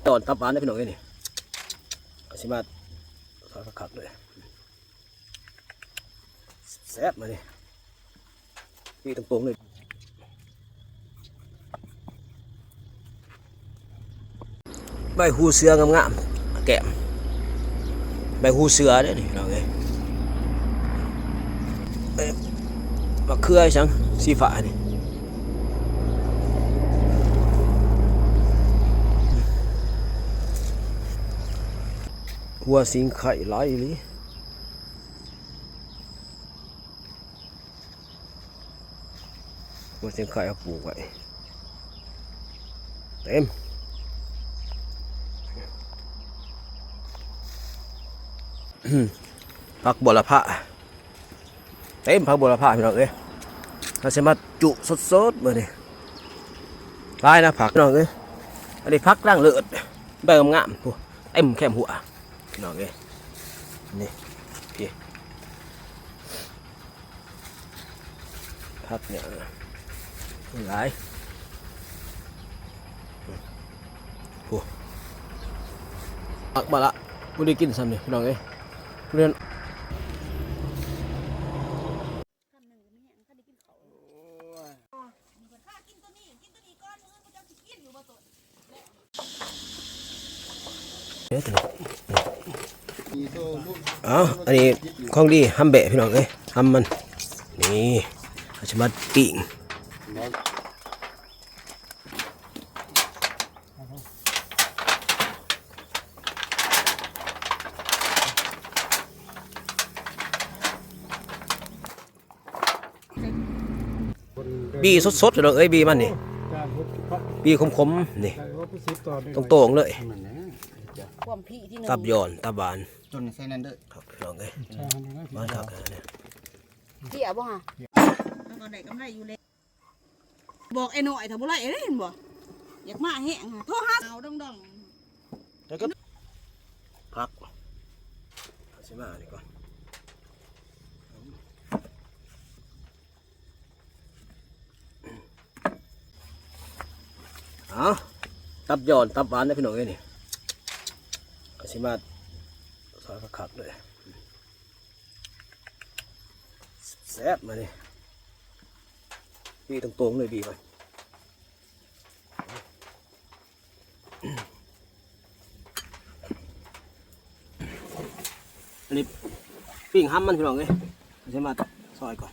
ຕອນຕັບຫວານເດີພີ່ນ້ອງເອີຍນີ້ ກໍຊິມາທອດຄັກໆເລີຍ ແຊບມານີ້ ນີ້ຕົງໆເລີຍ ໃບຫູເສືອງາມໆ ແກ້ມ ໃບຫູເສືອເດ້ນີ້ພີ່ນ້ອງເອີຍ ເອີ ບັກເຂືອອີ່ຫຍັງສີຟ້ານີ້ ຫົວສິງໄຄຫຼາຍອີ່ຫຼີ. ຫົວສິງໄຄເຮົາປູກໄວ້ເຕັມ ຜັກບົວລະພາ ເຕັມຜັກບົວລະພາພີ່ນ້ອງເອີຍ ເຮົາຊິມາຈຸສົດໆມື້ນີ້ ຫຼາຍນະຜັກພີ່ນ້ອງເອີຍ ອັນນີ້ຜັກນາງເລີດ ໃບງາມໆ ໂອ້ ເຕັມແຄມຫົວພີ່ນ້ອງເອີຍ ນີ້ ພີ້ ຜັກຫຍັງຫຼາຍ ໂອ້ ຜັກມາລະ ບໍ່ໄດ້ກິນຊ້ຳນີ້ພີ່ນ້ອງເອີຍ ເລື່ອນ ເອົາ ອັນນີ້ຂອງດີ ຫຳແບ້ພີ່ນ້ອງເອີຍ ຫຳມັນ ນີ້ ເຮົາຊິມາປີ້ງ ບີສົດໆ ພີ່ນ້ອງເອີຍ ບີມັນນີ້ ບີຂົມໆ ນີ້ ໂຕ່ງໆ ເລີຍ ຄວາມພີທີ່ໜຶ່ງ ຕັບຍ້ອນ ຕັບຫວານ ຈົນໃສ່ນັ້ນເດີ ຄັກພີ່ນ້ອງເອີຍ ມາຄັກອັນນີ້ ເຈຍບໍ່ຫະ ມັນກໍໄດ້ກຳໄລຢູ່ແລ້ວ ບອກໄອ້ນ້ອຍ ຖ້າບໍ່ໄລ່ເດ້ ເຫັນບໍ່ ຢາກມາແຮງ ໂທຫາ ເອົາດອງໆ ແລ້ວກໍ ຜັກ ເອົາຊິມານີ້ກ່ອນ ເອົາ ຕັບຍ້ອນ ຕັບຫວານເດີພີ່ນ້ອງເອີຍນີ້ ກໍຊິມາຊອຍຄັກໆ ເລີຍ. ແຊບມານີ້ ບີຕົງໆ ເລີຍບີໄປ ອັນນີ້ປີ້ງຫຳມັນ ພີ່ນ້ອງເອີຍ ຊິມາຊອຍກ່ອນ.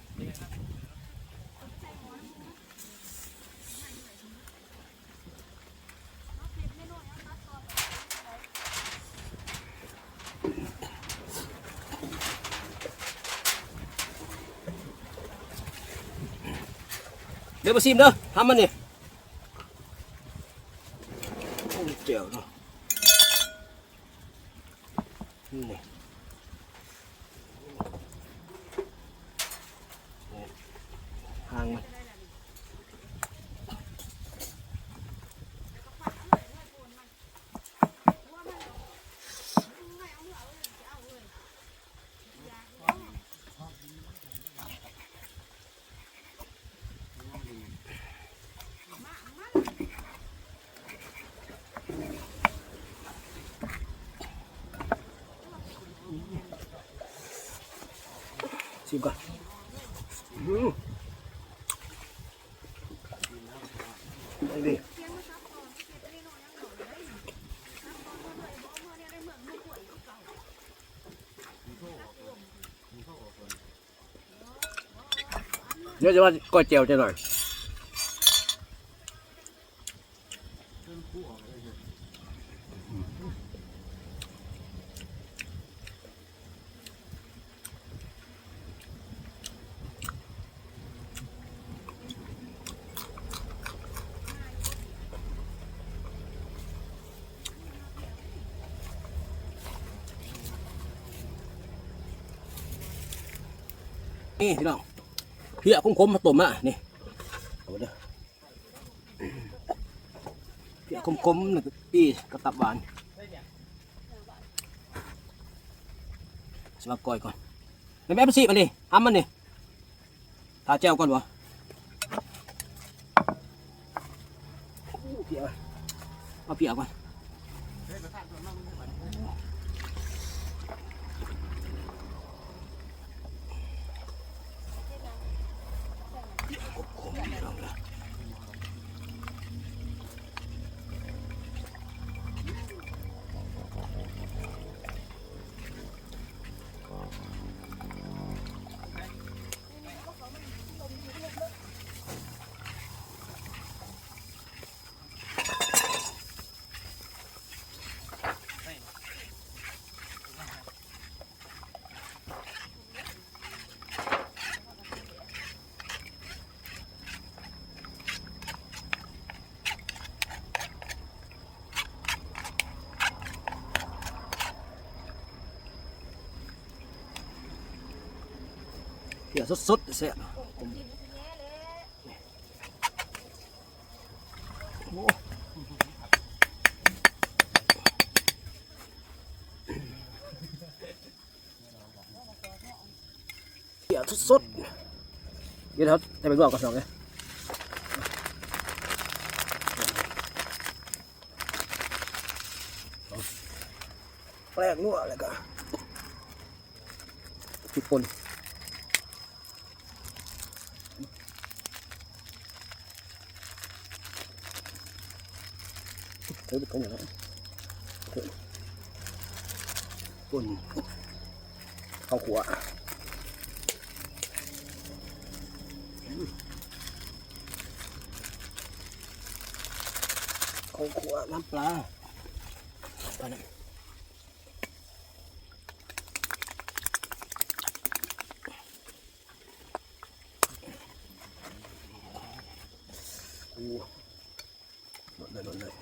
ເດີມາຊີມເດີ ຫຳມັນນີ້ ໂອ້ ແຈ່ວເນາະ ນີ້ ຫາງມັນ ຊີມກ່ອນ ອືມ ໄດ້ດີ. ດຽວຈະວ່າກ້ອຍແຈ່ວຈັກໜ້ອຍ ນີ້ພີ່ນ້ອງ ເພຍຂົມໆ ມາຕົ້ມມານີ້ ເອົາເດີ ເພຍຂົມໆ ແລ້ວກໍປີ້ງກັບຕັບຫວານ ຊິມາກ້ອຍກ່ອນ ແມ່ນບໍ່ ຊິມານີ້ ຫຳມັນນີ້ ຖ້າແຈ່ວກ່ອນບໍ່ ເອົາເພຍ ເອົາເພຍກ່ອນ ເທື່ອສົດໆແຊບ. ໂອ້ ເປືອກສົດໆ ດຽວເຮົາໃສ່ໃບບວບກ່ອນ ພີ່ນ້ອງເອີຍ. ແປ້ງນົວ ແລ້ວກໍ ພິກປົ່ນ ເອີ ເອົາເຂົ້າມາແລ້ວ ເຂົ້າຂົ້ວ ເຂົ້າຂົ້ວນ້ຳປາ ປານນັ້ນ. ໂອ້ ລົດເລີຍ ລົດເລີຍ.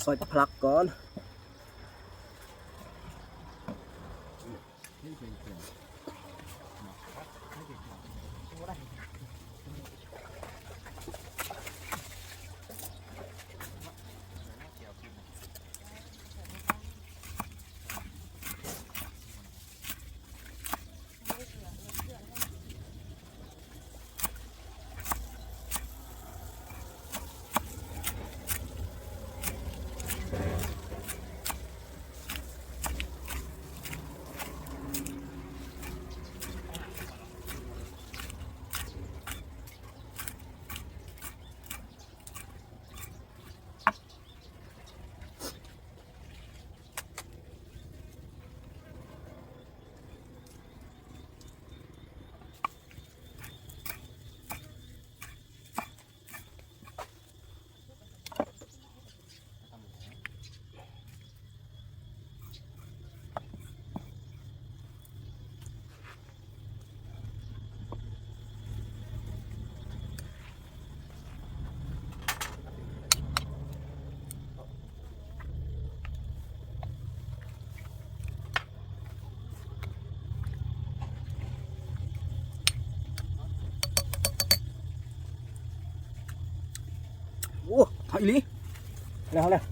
ຊອຍຜັກກ່ອນ. ໂອ້ ຄັກອີ່ຫຼີ ເອົາແລ້ວ ເອົາແລ້ວ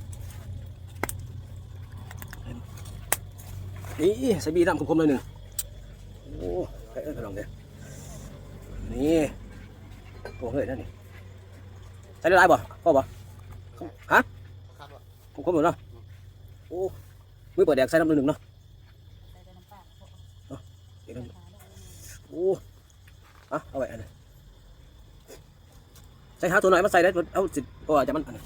ນີ້ ໃສ່ບີນ້ຳຂົມໆ ໜ້ອຍໜຶ່ງ. ໂອ້ ໃສ່ເອີ້ນພີ່ນ້ອງເດ້ ນີ້ ໂອ້ ເຮີ້ຍ ນັ້ນນີ້ ໃສ່ຫຼາຍໆບໍ່? ພໍບໍ່? ຮະ? ຂົມໆ ເນາະ. ໂອ້ ມື້ປາແດກໃສ່ນ້ຳໜ້ອຍໜຶ່ງເນາະ. ເອົາ ເອົາໄວ້ອັນນັ້ນ ໃສ່ຫາຕົວໜ້ອຍມາໃສ່ໄດ້ ເອົາ ຊິ ເພາະວ່າຈະມັນອັນນັ້ນ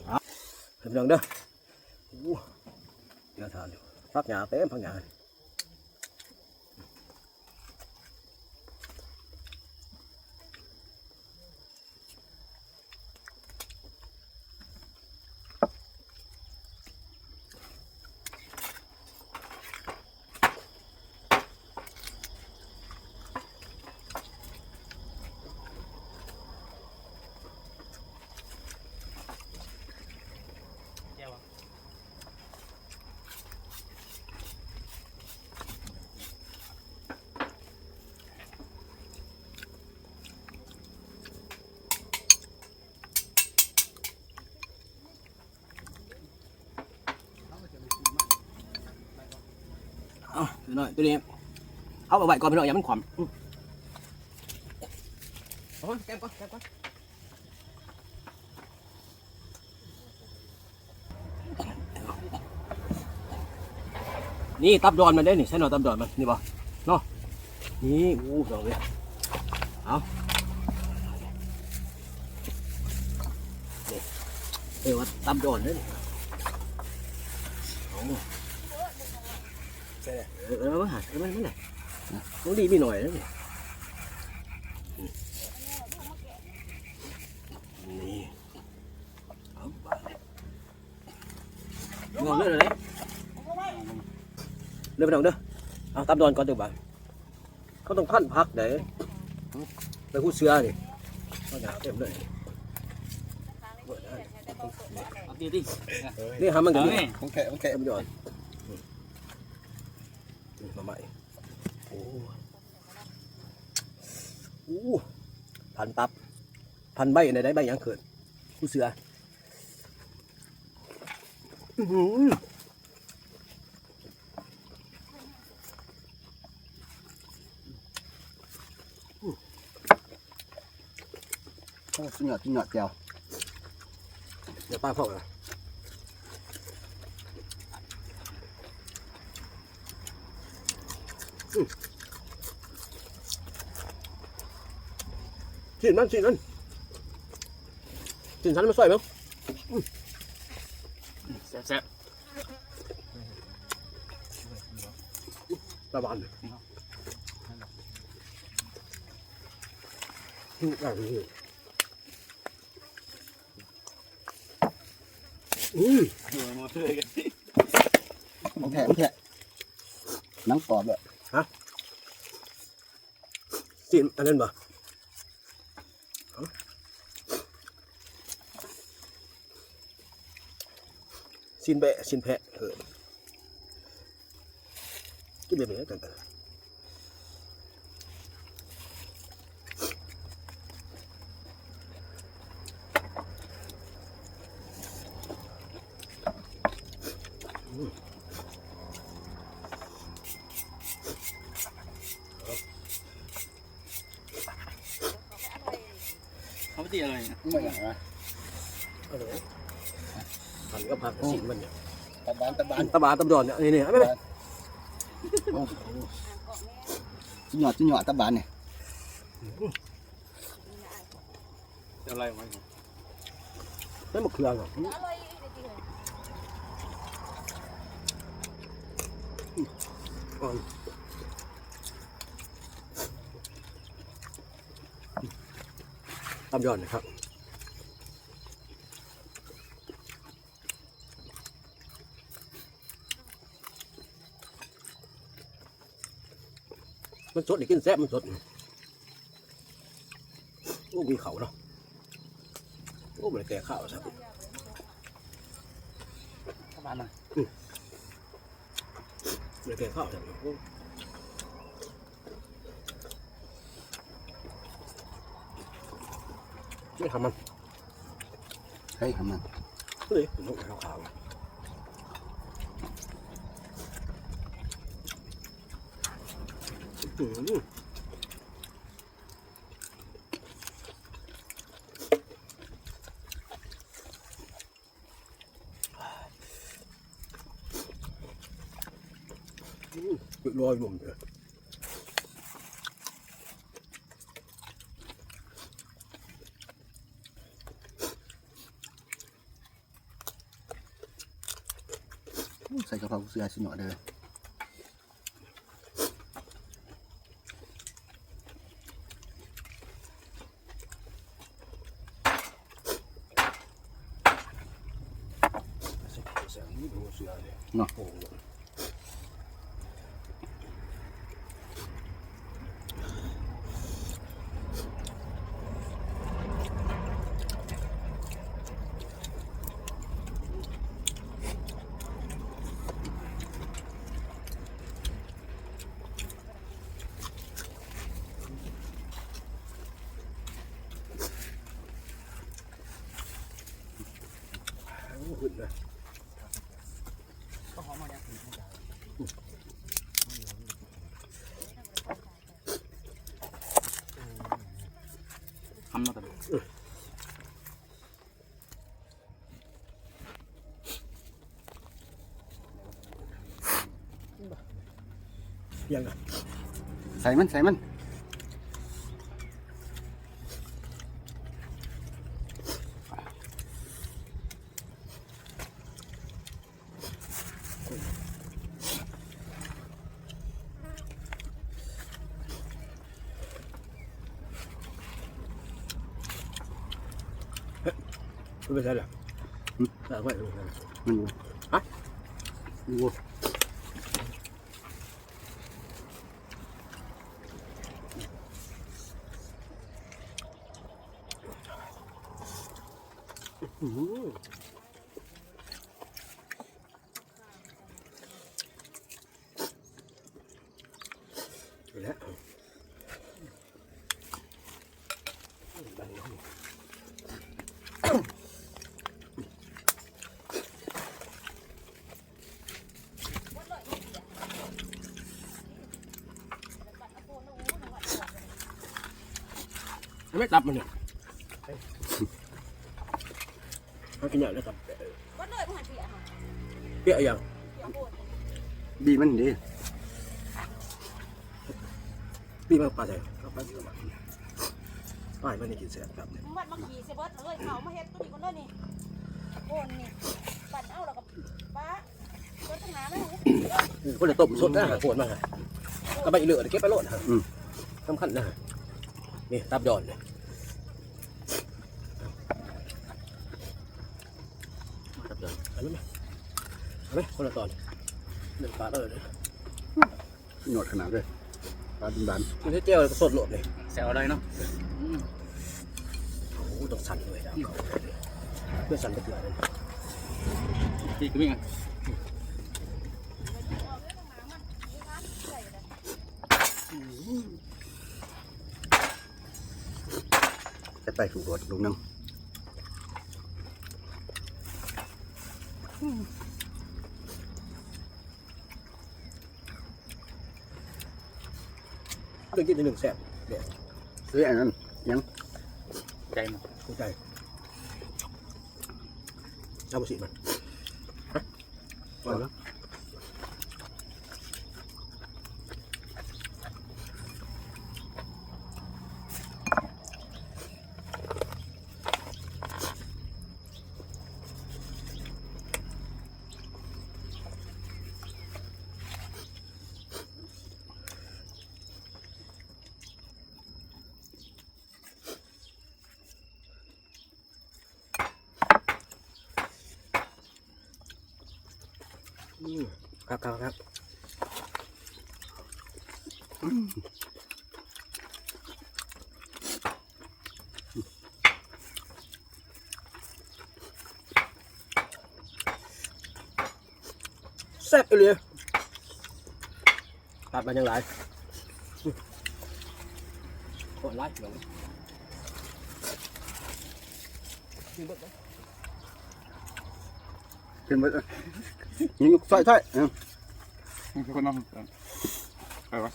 ເອົາ ພີ່ນ້ອງເດີ. ໂອ້ ໜ້າທານຢູ່ ຜັກຫຍ້າເຕັມ ຜັກຫຍ້າ. ແຈ່ວ ແ ນ້ອຍ ຕົວນີ້ເອົາໄວ້ກ່ອນພີ່ນ້ອງ ຢ່າມັນຂວ້ຳ. ອືມ ເອົາມາແກມກ່ອນ ແກມກ່ອນ. ນີ້ຕັບດອນມັນເດ້ນີ້ ໃສ່ເນາະ ຕັບດອນມັນນີ້ບໍ່ເນາະ. ນີ້ ໂອ້ ດອກເດ້ ເອົາ ນີ້ ເອີ້ນວ່າຕັບດອນເດ້ນີ້. ເອົາ ໃສ່ ເອີ ເອີ ມາຫາ ເອີ ມາ ມາ ມັນດີມີໜ້ອຍເດ້ນີ້. ນີ້ ເອົາບາດນີ້ ງອມເລີຍເດ້ ເດີພີ່ນ້ອງເດີ. ເອົາ ຕັບດອນກ່ອນເດີບາດ ເຮົາຕ້ອງພັນຜັກເດ້ ໄປຫູເສືອນີ້ ເຮົາຢາກເຕັມເລີຍ. ເອົາຕິ ຕິ ນີ້ຫາມັນກໍມີ ເອົາແຄ່ ເອົາແຄ່ ຕັບດອນ. ອືມ ໜໍ່ໄມ້ ໂອ້ ໂອ້ ພັນຕັບ ພັນໃບອັນໃດ ໃບຫຍັງເກີດ ຫູເສືອ. ອື ໂອ້ ສຸດຍອດ ສຸດຍອດ ແຈ່ວ ດຽວປາເຜົາລະ. ອື ຊີ້ນມັນ ຊີ້ນມັນ ຊີ້ນສັນມາຊ່ອຍເບິ່ງ. ອື ແຊບໆ ຕາຫວານ ອື ອື ຂອງແທ້ ຂອງແທ້ ໜັງກອບເລີຍ ຮະ. ຊີ້ນອັນນັ້ນບໍ່ ຊີ້ນແບ້ ຊີ້ນແພະ ເອີ ກິນແບບນີ້ກັນ. ເອົາໄປຕິ ອະໄລນະ ອືມ ອັນນີ້ກໍຜັກຊີ້ນມັນນີ້ ຕັບຫວານ ຕັບຫວານ ຕັບຫວານ ຕັບດອນນີ້ ນີ້ ນີ້ ເອົາໄປ ໂອ້ ສຸດຍອດ ສຸດຍອດ ຕັບຫວານນີ້. ອະໄລວະ ໃສ່ໝາກເຂືອ ອືມ ອ່ອນ ຕຳຢອດນີ້ຄັກ. ມັນສົດນີ້ກິນແຊບ ມັນສົດ ໂອ້ ມີເຂົ້າເນາະ ໂອ້ ບໍ່ໄດ້ແກ່ເຂົ້າຊ້ຳ ປະມານນັ້ນ ອືມ ບໍ່ໄດ້ແກ່ເຂົ້າຊ້ຳ ໂອ້ ໄປຫາມັນ ໃຫ້ຫາມັນ ເຮີ້ຍ ນົກຂາວໆ ອືມ ອືມ ເປັນລອຍລວມເດີ. ໂອ້ ໃສ່ກະເພົາເສືອຊິເນາະເດີ. ເນາະ. ໂອ້ ຂຶ້ນເລີຍ. ເຂົາຫອມມາຍັງ? ໃສ່ມັນ ໃສ່ມັນ. ເພິ່ນໄປໃສລະ? ຫຶ? ລາກໄວ້ເພິ່ນໄປໃສລະ? ມັນຢູ່ ຮະ? ມັນຢູ່. ເອົາໄວ້ຕັບມັນນີ້ ເຮົາກິນຍາກເດ້ຕັບ ເປີດເລີຍ ບໍ່ໃຫ້ເປຍ ເປຍອີ່ຫຍັງ ເປຍໂພດ ບີມັນເດ້ ບີມັນປາໃສ ເອົາໄປ ປາໃຫ້ມັນໄດ້ກິນແຊບ ຕັບນີ້ ມັນມາຂີ້ໃສ່ເບິດເລີຍ ເອົາມາເຮັດຕົວນີ້ກ່ອນເດີນີ້ ໂພນນີ້ ປັ່ນເອົາແລ້ວກໍປະ ເບິດທັງໜ້າມັນ ເອີ ຄົນລະຕົ້ມສົດນະ ໂພນມາ ກັບໃບອີ່ເລີ ເກັບໄປໂລດ ອືມ ສຳຄັນນະ ນີ້ ຕັບຍອນນີ້ ຕັບຍອນ ເອົາໄປ ເອົາໄປ ຄົນລະຕອນ ເອົາປາກເລີຍ. ຍອດຂະໜາດເລີຍ ປາບານໆ ມັນເຮັດແຈ່ວແລ້ວກໍສົດໂລດເລີຍ ແຊວໄດ້ເນາະ ອືມ ໂອ້ ຕ້ອງສັ່ນເລີຍ ເພື່ອສັ່ນໄປເທື່ອເລີຍ ປີກກໍມີ ອືມ ຈະໄປຜູ້ບວດລູກໜຶ່ງ. ເຄີຍກິນທີໜຶ່ງແຊບເດ້ ເອີ ອັນນັ້ນຫຍັງ ໃຈມັນ ຫົວໃຈ ເອົາບໍ່ສີດມັນ ຮະ ວ່າແລ້ວ. ອືມ ຄັກໆໆ ອືມ ແຊບອີ່ຫຼີ ຕັບມັນຍັງຫຼາຍ ໂຄດຫຼາຍ ກິນເບິດເລີຍ ກິນເບິດເລີຍ ນີ້ ນີ້ ຊ່ອຍໆ ເອີ ຄົນນຳ ເອົາວະ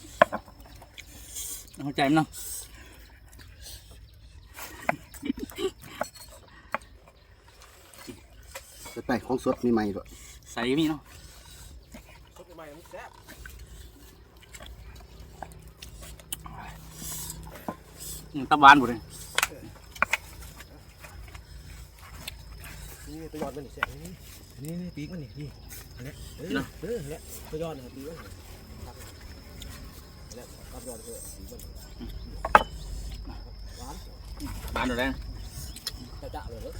ເອົາໃຈມັນເນາະ. ໄປໆ ຂອງສົດໃໝ່ໆ ໂລດ ໃສມີເນາະ ສົດໃໝ່ມັນແຊບ ອືມ ຕັບຫວານບໍ່ເດ້ ນີ້ ຕົວຍອດມັນນີ້ແຊບ ນີ້ ນີ້ ປີກມັນນີ້ ນີ້ ຫັ້ນແຫຼະ ເອີ ເອີ ຫັ້ນແຫຼະ ຕົວຍອດນີ້ ປີກມັນນີ້ ຫັ້ນແຫຼະ ຕັບຍອດເດີ ປີກມັນ ຫວານ ຫວານໂດດແດງ ຈະໆ ເລີຍ.